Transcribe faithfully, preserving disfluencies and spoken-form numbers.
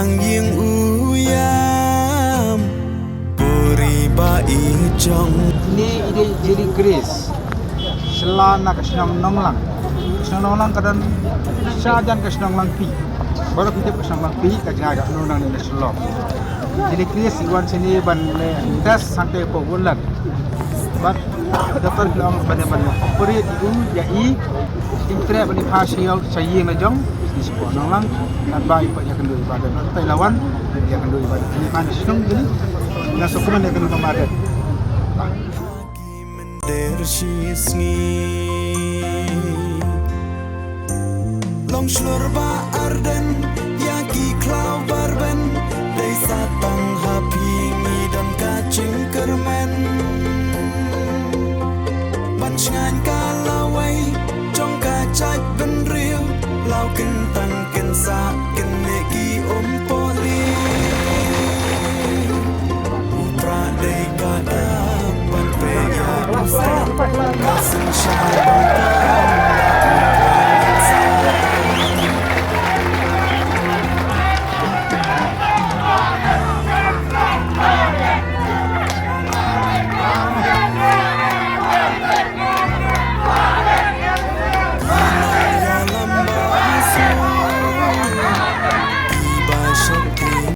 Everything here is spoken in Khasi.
Ïing u ïam puri ba i jong. Ni i dei Jili Grace. Sha na ka shnong Nonglang. Shnong Nonglang ka don sha jan ka shnong Langpih. Baroh phi tip ka shnong Langpih ka jngai ka shnong Nonglang ne Shillong. Jili Grace i wan shane ban leh test hangtei hapoh Woodland. Bad doktor ki la ong ban ban operate ïa u ïa i. Im treh ban i phah sha ïing la jong. Ni sha Nonglang. Ngan ba i pat ïa kynduh i ba don. Tei la wan ïa kynduh i ba don. Ni kan shnong Jili. Nga sngewkmen ïa kynduh ka Mother. Der shi sngi long shlur ba arden ïa ki khlaw barben dei sa tang ha phi ngi don ka jingkyrmen ban shngain ka lawei jong ka jait bynriew law kyntang kynsa kynne ki um poli. U pra dei ka dang ban pria u stan ka synshar